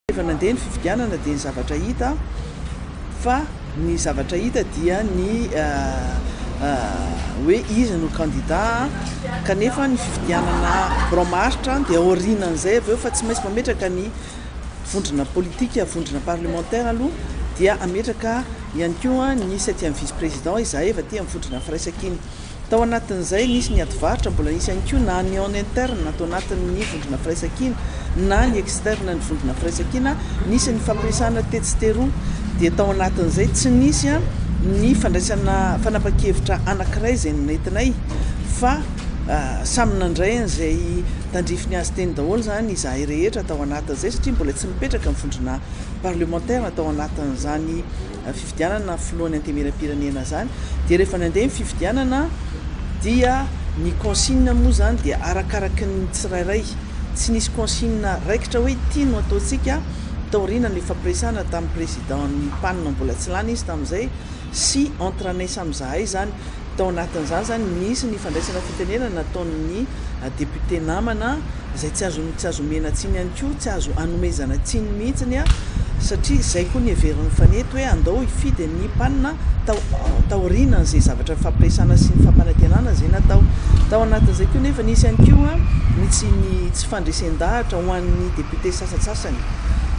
Rehefa nandeha ny fifidianana dia ny zavatra hita fa ny zavatra hita dia ny hoe iza no kandida kanefa ny fifidianana birao maharitra dia aorianan'izay avy eo fa tsy maintsy mametraka ny vondrona politika, vondrona parlementaire aloha dia hametraka ihany koa ny septième vice président izahay avy aty amin'ny vondrona Firaisankina. Tao anatin'izay, nisy ny ady varotra, mbola nisy ihany koa na ny en interne ato anatin'ny vondrona Firaisankina na ny externe ny vondrona Firaisankina, nisy ny fampiresahana tetsy sy teroa. Dia tao anatin'izay, tsy nisy ny fandraisana fanapan-kevitra anankiray izay nentinay fa samy nandray an'izay tandrifiny azy teny daholo izany izahay rehetra tao anatin'izay satria mbola tsy nipetraka ny vondrona parlementaire tao anatin'izany fifidianana filohan'ny antenimierampirenena izany dia rehefa nandeha ny fifidianana dia ny consigne moa izany dia arakaraky ny tsirairay, tsy nisy consigne raikitra hoe ity no ataontsika taoriana ny fampiresahana tamin'ny président ny PAN mbola tsy lany izy tamin'izay sy entre anay samy izahay izany. Tao anatin'izany izany nisy ny fandraisana fitenenana nataon'ny député namana izay tsy azo tsy azo omena tsiny ihany koa, tsy azo anomezana tsiny mihitsiny satria izay koa ny heverin'ny Fanety hoe andao hifidy ny PAN tao taorianan'izay zavatra nifampiresahana sy ny fampanantenana izay natao. Tao anatin'izay koa nefa nisy ihany koa ny tsy ny tsy fandresen-dahatra ho an'ny député sasantsasany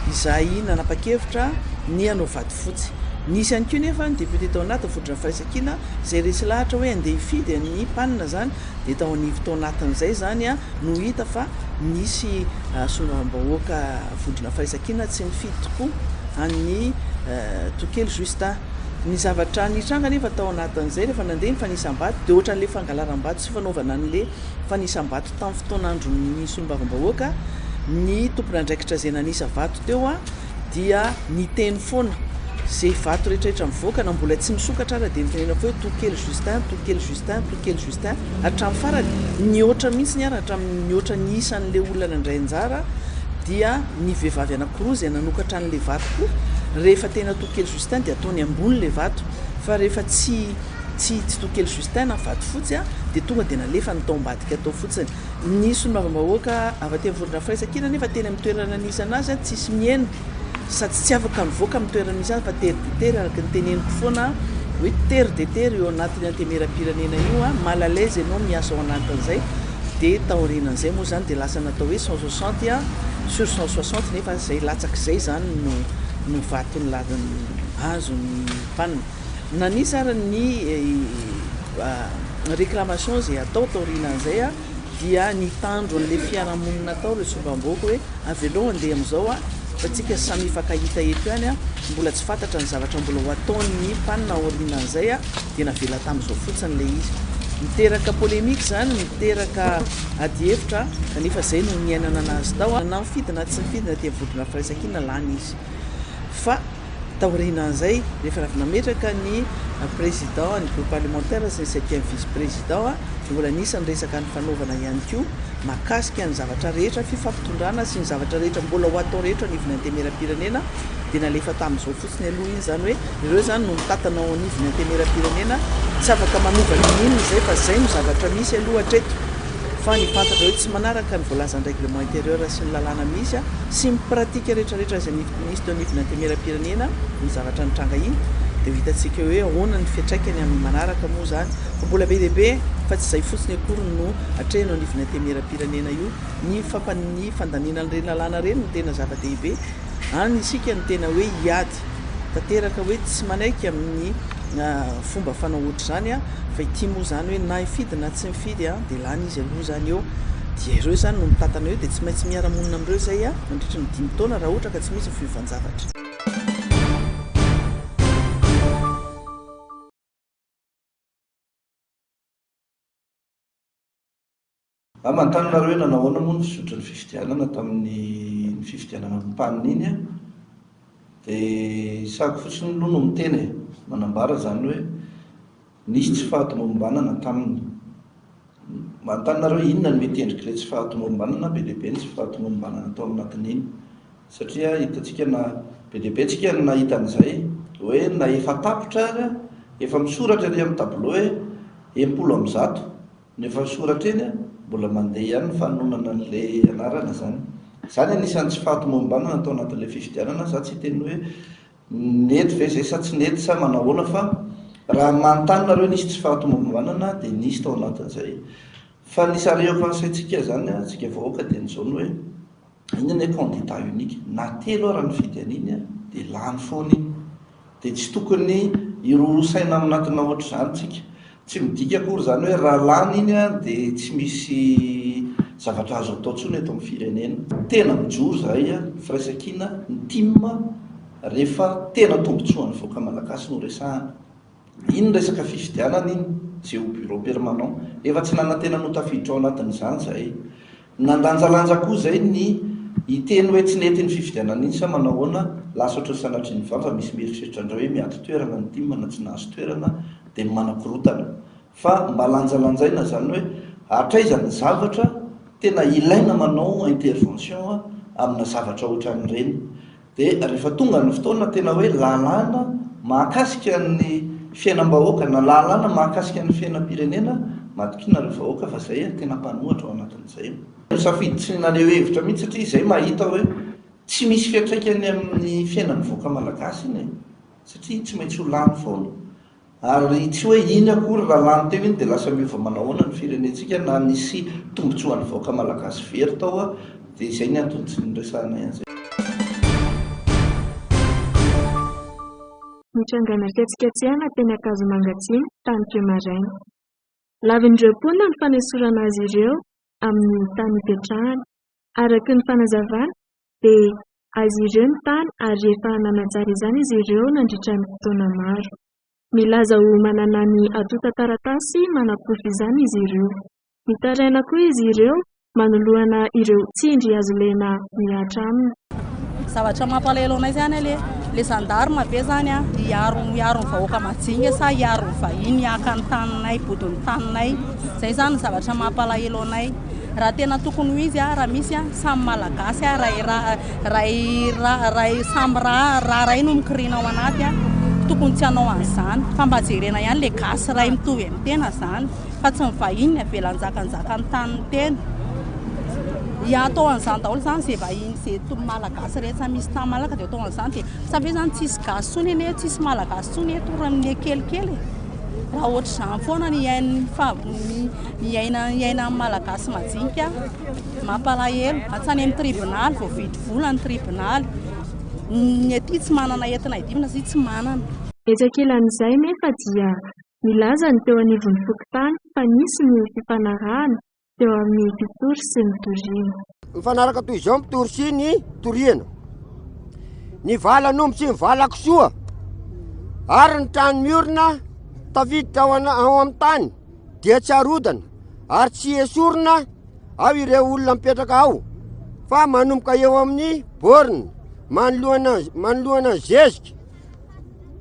izay nanapa-kevitra ny hanao vato fotsy. Nisy ihany koa nefa ny député tao anatin'ny vondrona Firaisankina Izay resy lahatra hoe andeha hifidy an'i PAN izany dia tao anivo tao anatin'izay izany no hita fa nisy solombavambahoaka vondrona firaisankina tsy nifidy tokoa an'i Tokely Justin. Ny zavatra nitranga anefa tao anatin'izay rehefa nandeha ny fanisam-bato dia ohatran'ilay fangalaram-bato sy fanaovana an'ilay fanisam-bato tamin'ny fotoan'andron'ny solombavambahoaka ny tompon'andraikitra izay nanisa vato teo dia niteny foana ze vato rehetrarehetra mivoaka na mbola tsy misokatra ara dia nitenena foa hoe Tokely Justin, Tokely Justin, Tokely Justin hatramin'ny farany, nihoatra mihitsiny ara hatramin'ny nihoatra ny isan'le olona nandray anjara dia ny vehivavy anakiroa izay nanokatra an'le vato koa rehefa tena Tokely Justin dia ataony ambony le vato fa rehefa tsy tsy tsy Tokely Justin na vato fotsy dia tonga dia nalefany tao ambadika tao fotsiny. Ny solombavambahoaka avy aty amin'ny vondrona Firaisankina anefa teny amin'ny toerana nisy anazy tsisy miheno sady tsy afaka mivoaka amin'ny toerana misy azy fa tery dia tery araka ny teneniko foana hoe tery dia tery eo anatin'ny antemieram-pirenena io, mal à l'aise ianao miasa ao anatin'izay dia taorianan'izay moa izany dia lasa natao hoe 160 sur 160 nefa izay latsak'izay izany no no vato niladin'ny azon'ny PAN. Na nisy ary ny réclamation izay atao taorianan'izay dia nitandro an'ilay fiarahamonina tao ireo solombavambahoaka hoe avelao handeha amin'izao fa tsika samy hifankahita eto ihany, mbola tsy fantatra ny zavatra mbola ho ataon'ny PAN aorianan'izay dia navela tamin'izao fotsiny ilay izy. Niteraka polémique izany, niteraka adihevitra kanefa izay no niainana anazy tao. Na nifidy na tsy nifidy na dia vondrona firaisankina lany izy fa. Taorianan'izay, rehefa avy nametraka ny Président ny groupe parlementaire sy ny cinquième vice président dia mbola nisy ny resaka nifanaovana ihany koa mahakasika ny zavatra rehetra, fifampitondrana sy ny zavatra rehetra mbola ho atao rehetra anivon'ny Antenimierampirenena dia nalefa tamin'izao fotsiny aloha iny izany hoe ireo izany no mitantana ao anivon'ny Antenimierampirenena, tsy afaka manova n'inon'inona izay fa izay no zavatra misy aloha hatreto fa ny fantatra hoe tsy manaraka ny voalazan'ny règlement intérieur sy ny lalàna misy sy ny pratique rehetrarehetra izay Nisy teo anivon'ny Antenimierampirenena iny zavatra nitranga iny dia ho hitantsika eo hoe ahoana ny fiantraikany amin'ny manaraka moa izany fa mbola be dia be fa tsy izay fotsiny akory no atrehina eo anivon'ny Antenimierampirenena io. Ny ny fandaniana an'ireny lalàna ireny no tena zava-dehibe. Any isika no tena hoe hiady tanteraka hoe tsy manaiky amin'ny fomba fanao ohatr'izany fa ity moa izany hoe na hifidy na tsy mifidy dia lany izy aloha izany eo. Dia ireo izany no mitantana eo dia tsy maintsy miara-monina amin'ireo izay mandritry ny dimy taona raha ohatra ka tsy misy ny fiovan-javatra. Za manontany nareo hoe nanao ahoana moa ny fizotry ny fifidianana tamin'ny fifidianana ny PAN iny an? Dia sahiko fotsiny aloha no miteny e, manambara izany hoe nisy tsy fahatomombanana taminy. Manontany nareo inona no mety endrik'ilay tsy fahatomombanana, be dia be ny tsy fahatomombanana tao anatin'iny satria hitantsika na be dia be tsika no nahita an'izay hoe na efa tapitra ary efa misoratra ery amin'ny tableau hoe 160 ny efa misoratra eny mbola mandeha ihany ny fanononana an'ilay anarana izany. Izany anisan'ny tsy fahatomombanana tao anatin'ilay fifidianana, za tsy hiteny hoe nety ve izay sa tsy nety sa manahoana fa raha manontany nareo nisy tsy fahatomombanana dia nisy tao anatin'izay. Fa ny sarihako ny saintsika izany, antsika vahoaka dia ny izao ny hoe iny anie candidat unique, na telo ara nifidy an'iny dia lany foana iny. Dia tsy tokony hiroro saina aminatina ohatr'izany tsika. Tsy midika akory izany hoe raha lany iny dia tsy misy zavatra azo atao intsony eto amin'ny firenena. Tena mijoro izahay, ny firaisankina, ny tim, rehefa tena tombontsoan'ny vahoaka malagasy no resahana. Iny resaka fifidianana iny, izay ho bureau permanent. Efa tsy nanantena ny ho tafiditra ao anatin'izany izahay. Nandanjalanja koa izay ny hiteny hoe tsy nety iny fifidianana iny sa manao ahoana, lasa ohatran'ny sanatria ny vava, misy mieritreritra indray hoe miady toerana ny tim na tsy nahazo toerana dia ny manakorontana. Fa mba lanjalanjaina izany hoe hatraiza ny zavatra tena ilaina manao intervention amina zavatra ohatran'ireny. Dia rehefa tonga ny fotoana tena hoe lalàna mahakasika ny fiainam-bahoaka na lalàna mahakasika ny fiainam-pirenena, matokia nareo vahoaka fa zay tena mpanohatra ao anatin'izay. Nisafidy tsy naneho hevitra mihitsy satria izay mahita hoe tsy misy fiantraikany amin'ny fiainan'ny vahoaka malagasy iny e! Satria tsy maintsy ho lany foana. Ary tsy hoe iny akory raha lany teo iny dia lasa miova manahoana ny firenentsika na nisy tombotsoan'ny vahoaka malagasy very tao dia izay ny antony tsy niresahanay an'izay. Nitrangana fihetsiketsehana teny Ankazomanga Atsimo tany teo maraina. Lavin'ireo mponina ny fanesorana azy ireo amin'ny tany ipetrahany. Araka ny fanazavana dia azy ireo ny tany ary efa nanajary izany izy ireo nandritra ny fotoana maro. Milaza ho manana ny antontan-taratasy manaporofo izany izy ireo. Mitaraina koa izy ireo manoloana ireo tsindry hazo lena mihatra aminy. Zavatra mampalahelo anay zany le le gendarme ve zany a hiaro hiaro ny vahoaka majinika sa hiaro ny vahiny haka ny taninay bodon'ny taninay zay zany ny zavatra mampalahelo anay raha tena tokony ho izy a raha misy a samy malagasy a ray ra ray ra ray samy ra ra ray no mikoriana ao anaty a tokony tsy hanao an'izany fa mba jerena ihany le gasy ray mitovy amin'ny tena zany fa tsy ny vahiny ny avela hanjakanjaka ny tanin'ny tena. Ia atao an'izany daholo izany izay vahiny izay malagasy rehetra misy tany malaka dia atao an'izany dia sa ve izany tsisy gasy intsony anie tsisy malagasy intsony eto raha ny kelikely e. Raha ohatr'izany foana ny iain'ny fa ny iaina iainan'ny malagasy majinika mampalahelo. Hatrany amin'ny tribonaly voavidy vola ny tribonaly. Ny aty tsy manana entina hidimana satria tsy manana. Etsy ankilan'izay nefa dia Nilaza ny teo anivon'ny fokontany fa nisy ny fifanarahana teo amin'ny mpitory sy ny toriana. Mifanaraka toy izao ny mpitory sy ny toriana. Ny valan'omby sy ny valan-kisoa ary ny trano miorina tafiditra ao ao amin'ny tany dia tsy arodana ary tsy esorina ao ireo olona mipetraka ao fa manomboka eo amin'ny borne manoloana manoloana ny zezika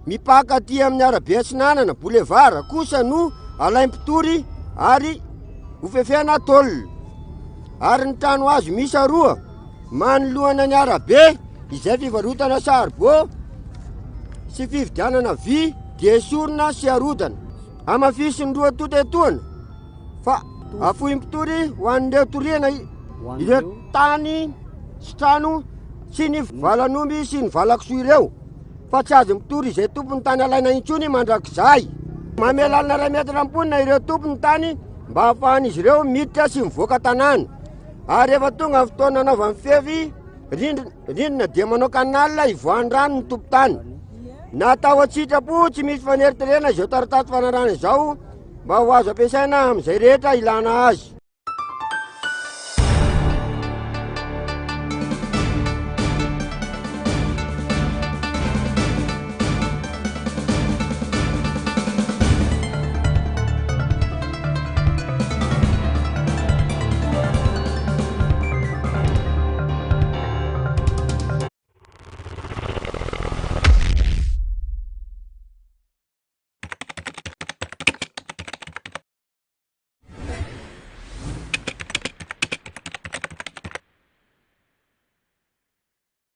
Mipaka aty amin'ny arabe atsinanana, boulevard, kosa no alaim-pitory ary hofefena tôle. Ary ny trano hazo miisa roa manoloana ny arabe izay fivarotana saribô sy fividianana vy dia esorina sy arodana. Hamafisin'ny roa tonta etoana fa afohim-pitory ho an'ireo toriana ireo tany sy trano sy ny valan'omby sy ny valan-kisoa ireo. fa tsy azo mitory izay tompon'ny tany alaina intsony mandrakizay. Manome lalana iray metatra mponina ireo tompon'ny tany mba hahafahan'izy ireo miditra sy mivoaka tanàna. Ary rehefa tonga ny fotoana anaovan'ny fefy rindrina dia manao canal hivoahan'ny rano ny tompon-tany. Natao an-tsitrapo tsy misy faneriterena izao taratasy fanarahana izao mba ho azo ampiasaina amin'izay rehetra ilana azy.